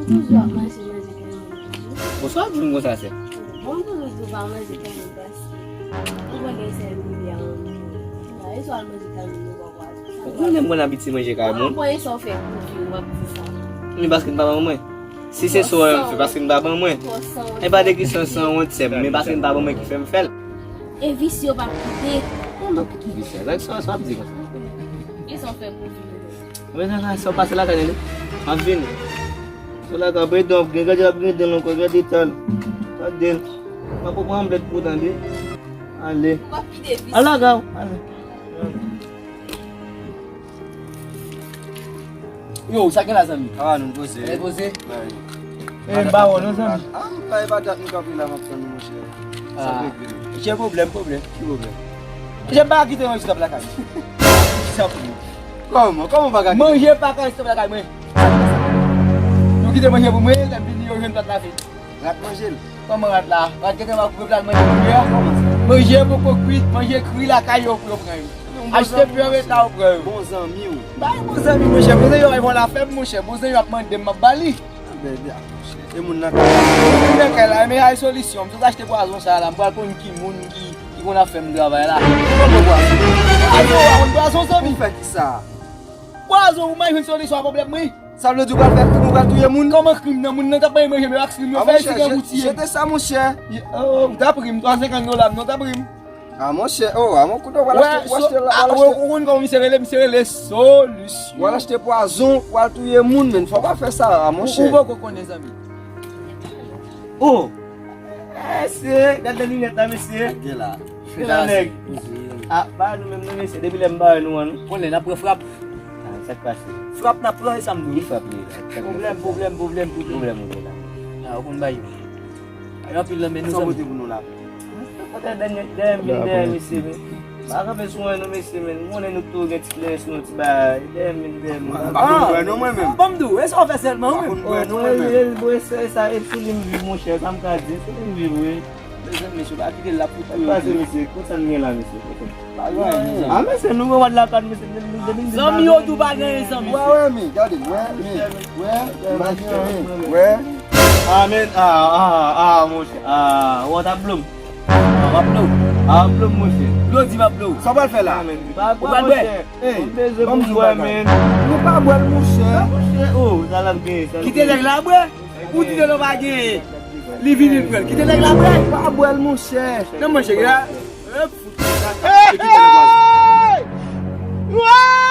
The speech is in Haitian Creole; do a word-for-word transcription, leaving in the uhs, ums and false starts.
Toujou ap manje, manje kay moun toujou. Bonswa, di m konsa, sè. Bon, m toujou di w pa manje kay moun paske ou konnen sèl midi a mwen. Nan, e swa al manje kay moun nou papa. Ou konnen mwen abitye manje kay moun. Bon, e sa w fè pou vi w ap di sa? Men paske m pa ban mwen. Si se sa w fè, paske m pa ban mwen. E pa de kesyon sanwont, sè m, men paske m pa ban mwen ki fè m fè l. E visye yo p ap kite. Mwen ki visye? Sa, sa, sa w ap di konsa? E sa w fè pou vi w? Mwen nan sa w pase lakay li. M ap vini. Sou lakay, ap ede w, ap gen, gade l ap grede l ankò, gade tan l. Tande l. M ap pran yon blèt pou tande. Ale. Ou ap kite visye. Al lakay w, ale. Yo, sa gen la, zanmi? Ah, nou poze. Nèg poze? Wi. Eh, m pa wè w non, zanmi. Ah, m pa, e pa dat nou kanpe la, m ap tann nou, monchè. Sa Ah. regle. Monchè, pwoblèm, pwoblèm. Ki pwoblèm? Monchè, m pa kite manje sou tap lakay. Sa pou. Kòman? Kòman w pa ka kite? Manje pa ka sou tap lakay mwen. Nou kite manje pou mwen, lè m vini, yo jwenn plat la vide. Rat manje l. Kòman rat la? Rat gentan va koupe plat manje pou mwen. Kòman sa? Manje poko kwit, manje kri lakay yo pou yo pran yo. Achte pure eta yo pran yo. Bon zanmi w. Ba bon zanmi, monchè. Bon zanmi yo, yo la fè m, monchè. Bon zanmi yo ap mande m, m ap ba li. Bèbè, monchè. E moun nan kay la. Moun nan kay la, men ay solisyon. M sot achte pwazon sa la, m pral konn ki moun ki, ki konn ap fè m travay la. Kòman pwazon? Pwazon, pwazon, zanmi. Ou fè ki sa? Pwazon, ou manje yon solisyon a pwoblèm mwen. Sa vle di w pral fè krim, ou pral touye moun? Kòman krim nan? Moun nan t ap bay manje, men ak krim yo fè, se gen ou tiye. Jete sa, monchè. Oh, ou t ap ri m, twa senkant dola m nan, ou t ap ri m. Ah, monchè, oh, ah, mon kote w pral achte, w achte la, w pral achte. Ou konn kòman misye rele, misye rele solisyon. W al achte pwazon, w al touye moun, men fò w pa fè sa, ah, monchè. Ou poko konnen, zanmi. Oh! Mesye, gade linèt la, mesye. Gade la. Gade nèg. Ah, pa nou menm, nou, mesye, depi lè m ba nou an. Konnen n ap pran frap. Ah, sa k pase? Frap n ap pran, e sa m di w. Ki frap li? Pwoblèm, pwoblèm, pwoblèm, pwoblèm. Pwoblèm ou gen la. Ah, ou konn bay yo. Ay anpil nan men nou, zanmi. Sa w pote pou nou la? Pote dèyè, dèyè m vin dèyè, mesye, men. Pa kanpe sou mwen non, mesye, men. M konnen nou tou gen ti plen sou yon ti bagay. Dèyè m vin dèyè m. M pa konn bwè non, mwen menm. Bon, m di w, e sa w fè sèlman, wi. M pa konn bwè non, mwen menm. Bon, e sa, e sou li m viv, monchè, sa m ka di, sou li m viv, wi. Mezanmi, mesye, pa kite l la pou touye. Pase, mesye, konsa n gen la, mesye. Ah, mesye, nou gen wad lakad, mesye, depi m di zanmi yo tou pa gen zanmi. Wè, wè, men, gade, wè, men, wè, m pa gen anyen, wè. Amen, ah, ah, ah, monchè, ah, w ap blow m. Ah, w ap blow m. Ah, w ap blow m, monchè. Blow, di m ap blow. Sa w pral fè la? Amen. Ou pral bwè? Ey, ban m di w bagay. Nou pa bwè l, monchè. Monchè, oh, sa l ap genyen, sa l ap genyen. Kite nèg la bwè. Ou di de l pa genyen. Li vini l pran l. Kite nèg la bwè. Pa bwè l, monchè. Non, monchè, gade. Hey!